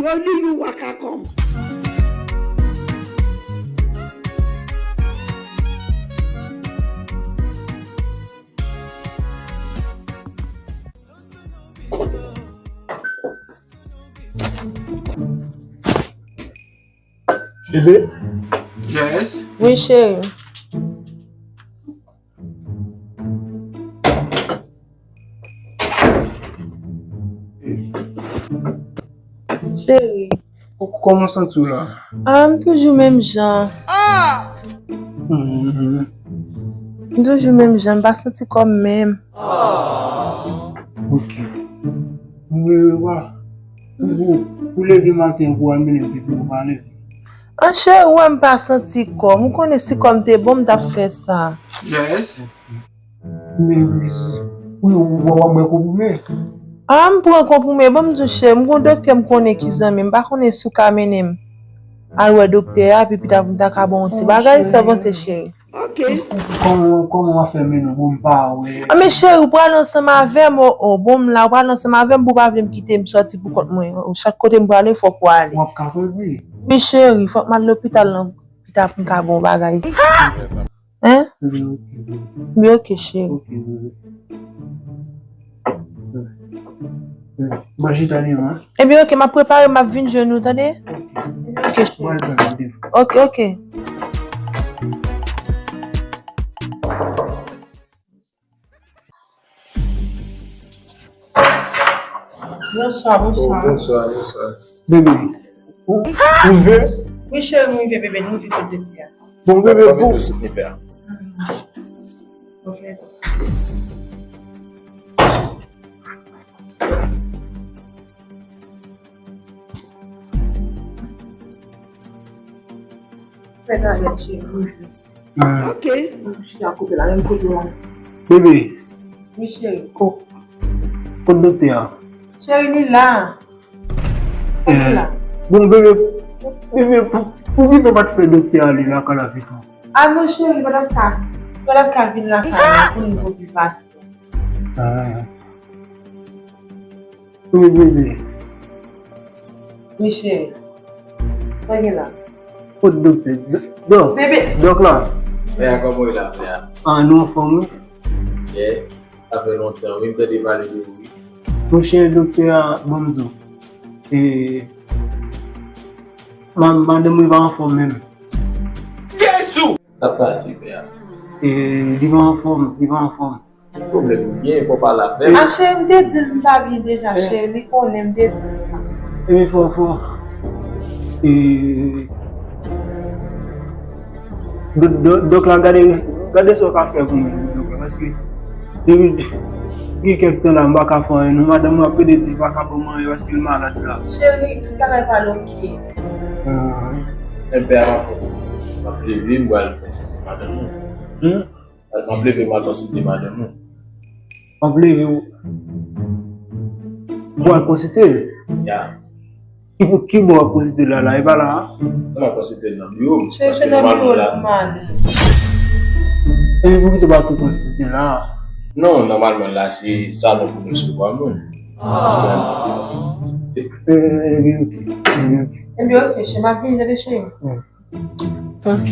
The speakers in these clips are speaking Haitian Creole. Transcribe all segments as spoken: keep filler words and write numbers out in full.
Yo di nou waka kòm. Bebe? Yes. Wi, cheri. Cheri. Kòman w santi w la? Ah, m toujou menm jan. Mhm. M toujou menm jan, m pa santi kò m menm. Ok. Mwen, wa. Ou, ou leve maten pou al mennen pipi, ou pa leve. An cheri, ou wè m pa santi kò m. Ou konnen si kò m te bon, m t ap fè sa. Yes. Men, wi, wi, ou, ou, ou bwè konprime? Ah, m pran konprime. Bon, m di w, cheri, m gon doktè m konnen ki zanmi m. M pa konnen si w ka mennen m al wè doktè a, epi pita pou m ta ka ba w yon ti bagay, sa w panse, cheri? Ok. Kòman, kòman w ap fè mennen w pou m pa wè? Ah, men cheri, ou prale ansanm avè m, o, o, bon, m la, ou prale ansanm avè m pou w pa vle m kite m sòti pou kont mwen. O, chak kote m prale, fòk ou ale. W ap ka fè vre? Wi, cheri, fòk m al lopital nan, pita pou m ka ba w bagay. Hein? Wi, ok, wi. Wi, ok, cheri. Ok, wi, wi. Manje tande, hein? Ebyen, ok, m ap prepare, m ap vin jwenn ou, tande? Ok, cheri. Mwen, mwen, mwen. Ok, ok. Bonswa, bonswa. Bonswa, bonswa. Bebe, ou, ou rive? Wi, cheri, m rive, bebe, nou rive kote li a. Bon, bebe, bon. Konbyen dosye pè a? Ok. Fè talè, cheri. Hmm. Ok. Chita kote la, menm kote la. Bebe. Wi, cheri. Ko-, kot doktè a? Cheri, li la. Kot li la? Bon, bebe, bebe, pou, poukisa w pa t fè doktè a ale lakay la pikan? Ah non, cheri, pa t ap ka, pa t ap ka vin lakay la pou nou pou pi pase. Ah. Wi, bebe. Wi, cheri. Sa gen la? Kot doktè? Dòk. Bebe. Dòk la. Pè a, kòman w ye la, pè a? Ah, nou anfòm, wi. Yeah. Sa fè lontan, wi, m tande pale de ou, wi. Monchè, doktè a, ban m di w. E, ma-, madanm mwen pa anfòm menm. Jezi! Sa pase, pè a? E, li pa anfòm, li pa anfòm. Ki pwoblèm ou gen? Fò w pale avè l. Ah, cheri, m te di l m pa byen deja, cheri. Li konnen m te di l sa. Epi fò, fò. E, do-, do-, dòk la, gade, gade sa w ka fè pou mwen, dòk la, paske depi gen kèk tan la, m pa ka fè anyen, non, madanm mwen ap pede di pa ka ban m anyen, paske l malad la. Cheri, tout bagay pral oke. Ah. Enben, a la fòs. M ap leve, m pral konsilte madanm mwen. Hmm? M ap leve, m al konsilte madanm ou. M ap leve, ou, ou al konsilte l? Ya. Ki, ki bò w ap konsilte l la, la? E pa la a? Non, m ap konsilte l nan biwo m. Paske nòmalman la. Epi poukisa w pa tou konsilte l la a? Non, nòmalman la, se salon pou n resevwa moun. Se salon pou n resevwa moun. Eh, eh, ebyen, ok. Ebyen, ok. Ebyen, ok, cheri, m ap vini tande, cheri. Hmm. Ok.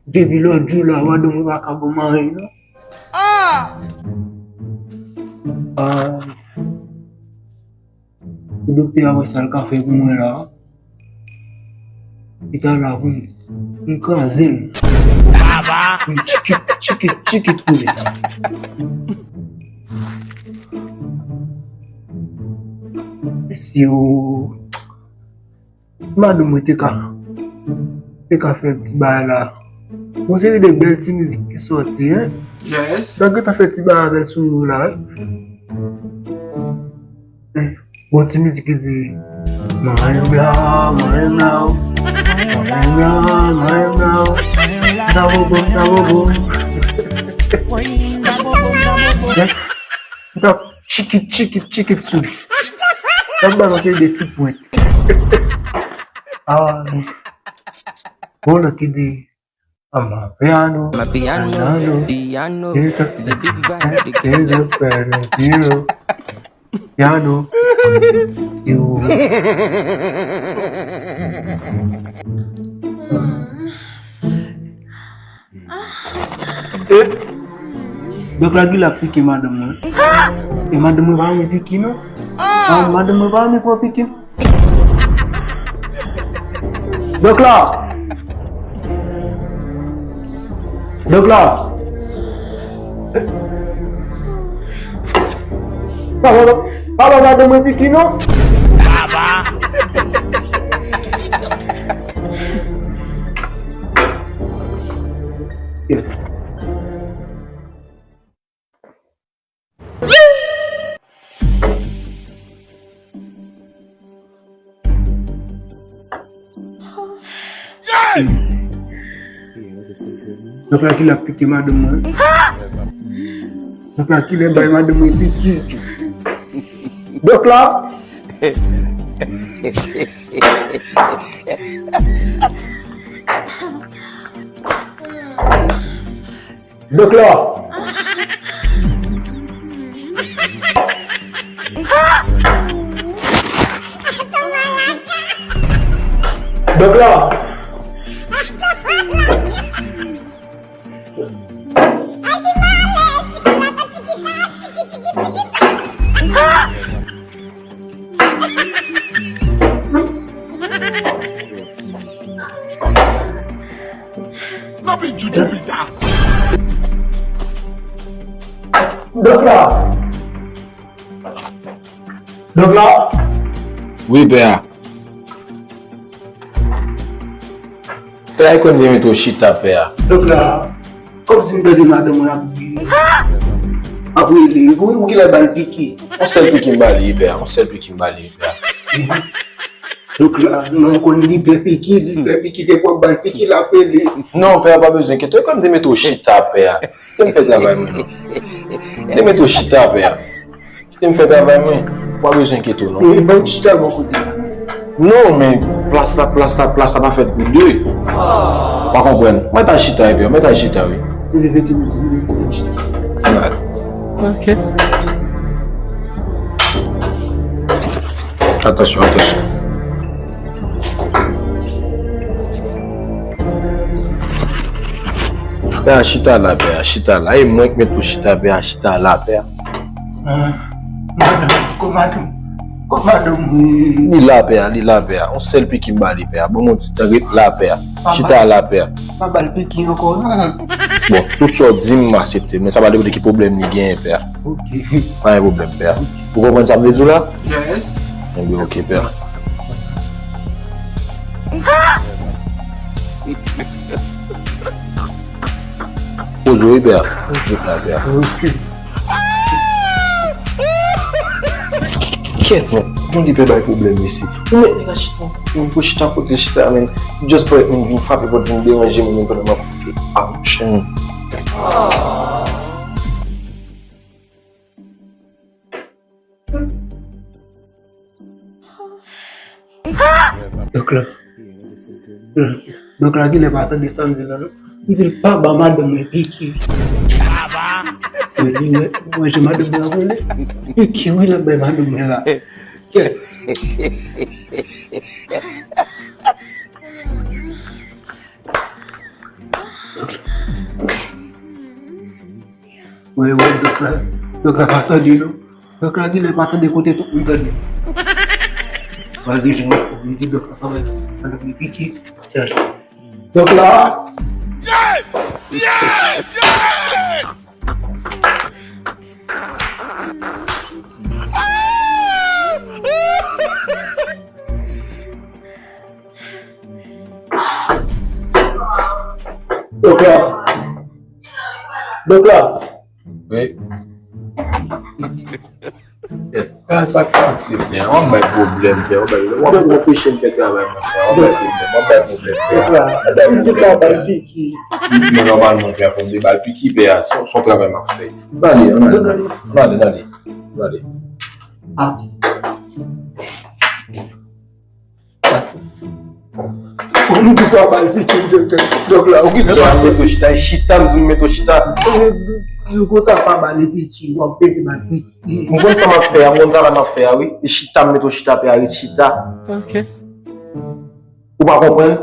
Depi lòt jou la, madanm mwen pa ka ban m anyen, non. Ah! Ah. Pou doktè a wè sa l ka fè pou mwen la. Li ta la pou m, pou m kraze l. Pou m tchikit, tchikit, tchikit pou li. Mesye o. Madanm mwen te ka, te ka fè ti bagay la. Gon seri de bèl ti mizik ki sòti, en. Yes. Sa gentan fè ti bagay avè l sou yo la, en. Eh, gon ti mizik ki di, mwen menm la, mwen menm la, o. Mwen menm la, mwen menm la, o. Dabobo, dabobo. Eh, m t ap tchikit, tchikit, tchikit sou li. M t ap ba l yon seri de ti pwent. Ah, bon, lòt ki di, Amapiano, piano, piano, is a big vibe, is a better deal. Piano, you. Eh, dòk la genlè ap pike madanm mwen. E madanm mwen pa renmen piki non. Ah, madanm mwen pa renmen pran piki. Dòk la. Dòk la. Pa ba, pa ba madanm mwen piki non. Baba. Dòk la genlè ap pike madanm mwen. Dòk la genlè bay madanm mwen piki. Dòk la. Dòk la. Dòk la. Dòk la. Dòk la. Wi, pè a. Pè a, e kòm m te mete w chita, pè a. Dòk la. Kòmsi m tande madanm mwen ap di, ap rele, ou, ou genlè ba l piki. Yon sèl piki m ba li, pè a, yon sèl piki m ba li, pè a. Dòk la, non, konn li pè piki, li pè piki, depi w ap ba l piki, l ap rele. Non, pè a, pa bezwen enkyete w, kòm m te mete w chita, pè a. Kite m fè travay mwen, non. Kite m mete w chita, pè a. Kite m fè travay mwen. Ou pa bezwen enkyete w, non. E, ban m chita bò kote la. Non, men plas la, plas la, plas la pa fèt pou de. Ou pa konprann? Mwen ta chita, epi, mwen ta chita, wi. Leve, leve, leve, leve, leve, chita. Ok. Atansyon, atansyon. Pè a, chita la, pè a, chita la. E mwen k mete w chita, pè a, chita la, pè a. Ah, madanm, kò madanm, kò madanm mwen. Li la, pè a, li la, pè a. Yon sèl piki m ba li, pè a. Ban m yon ti tan, ret la, pè a. Chita la, pè a. Pa ba l piki ankò, non. Bon, tout sa w di m, m aksepte. Men sa pa depote ki pwoblèm li genyen, pè a. Ok. Pa gen pwoblèm, pè a. Ou konprann sa m vle di w la? Yes. Ebyen, ok, pè a. Poze w, wi, pè a. Ret la, pè a. Ok. Kèt, non. Johnny pè bay pwoblèm, mesye. Ou mèt nèg la chita. Ou chita kote l chita, men. Just pou moun vin frape pòt, vin deranje moun pandan m ap foutre. Ah, chen. Dòk la. Dòk la genlè pa tande sa m di la non. M di l pa ba madanm mwen piki. Mwen di mwen, mwen jan madanm mwen ap rele. Piki wi l ap bay madanm mwen la. Kèt. Mwen wè dòk la, dòk la pa tande non. Dòk la genlè pa tande kote tout moun tande. Malgre jan m di dòk la pa wè, pa wè piki. Dòk la. Dòk la. Dòk la. Wi. Sa k pase, pè a? W ap bay pwoblèm, pè a. W ap bay, w ap, w ap anpeche m fè travay mwen, pè a. W ap bay pwoblèm, w ap bay pwoblèm, pè a. Dòk la. W ap bay pwoblèm, pè a. Mwen nòmalman, pè a, fò m te ba l piki, pè a. Se yon, se yon travay m ap fè. Ba li, ann ale, ann ale, ann ale. Ah. Ou nou te Ou pa bay pitit doktè. Doktè, ou ki fè sa? Mete w chita, e chita, m di w mete w chita. Yo konsa pa ba li piti, w ap pete ba piti. M konn sa m ap fè a, m konn travay m ap fè a, wi. E chita, m mete w chita, pè a, ret chita. Ok. Ou pa konprann?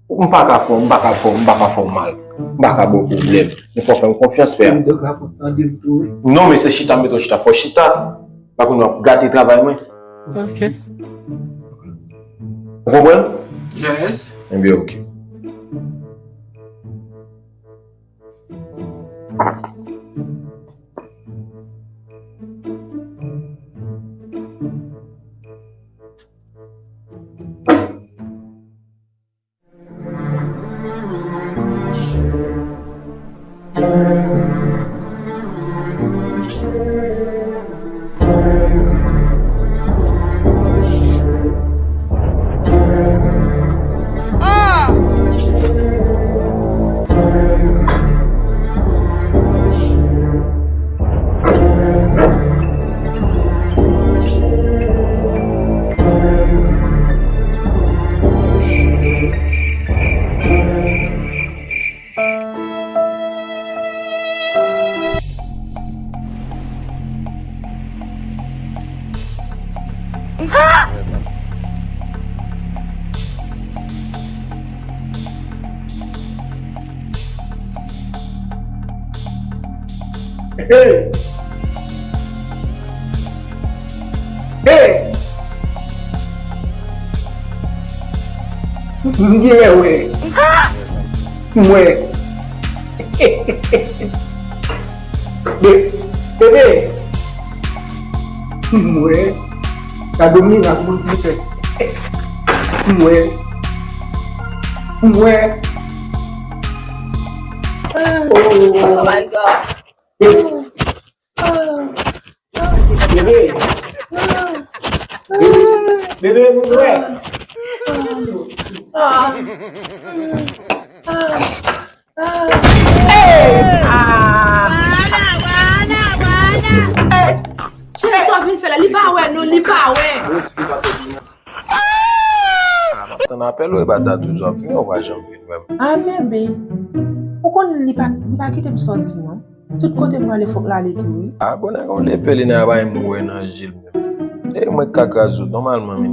M pa ka fè w, m pa ka fè w, m pa ka fè w mal. M pa ka ba w pwoblèm. Men fò w fè m konfyans, pè a. Wi, doktè, fò w tande m tou, wi. Non, men se chita, m mete w chita, fò w chita. Pa konn w ap gate travay mwen. Ok. Ou konprann? Yes. Ebyen, ok. Hey! Hey! M gen wè, wè. M wè. Be-, bebe. M wè. Gade mirak Bondye fè. M wè. M wè. Oh. Oh my God. Bebe. Bebe, bebe, m wè. Hey! Ah! Cheri, sa w vin fè la? Li pa wè nou, li pa wè. Tann apèl ou e pa ta toujou ap vini, ou pa janm vin wè m. Ah, bebe. Ou konnen li pa, li pa kite m sòti, non. Tout kote m prale, fòk l ale tou, wi. Ah, bon, nèg yon lepè, li nan bay m wè nan je l menm. Se mwen k ka kraze w, nòmalman, men.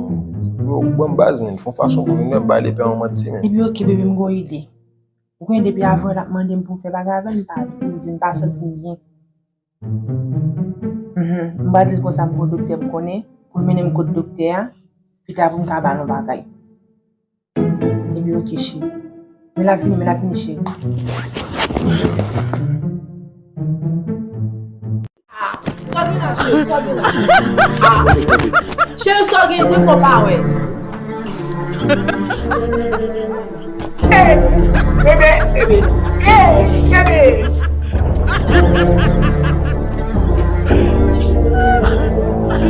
Yo, bon, baz, men, fè yon fason pou vin wè m, bay lepè yon manti, men. Epi, oke, bebe, m gon ide. Ou konnen depi avan l ap mande m pou m fè bagay avè l, m pa, m di m pa santi m byen. Mhm. M pa di l konsa m gon doktè m konnen, pou l mennen m kot doktè a, pita pou m ka ba l yon bagay. Epi oke, cheri. Men l ap vini, men l ap vini, cheri. Ah, sa w gen la, cheri, sa w gen la? Ah, cheri, sa w gen, te fò pa wè. Hey, bebe, bebe. Hey, bebe.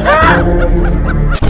Ah!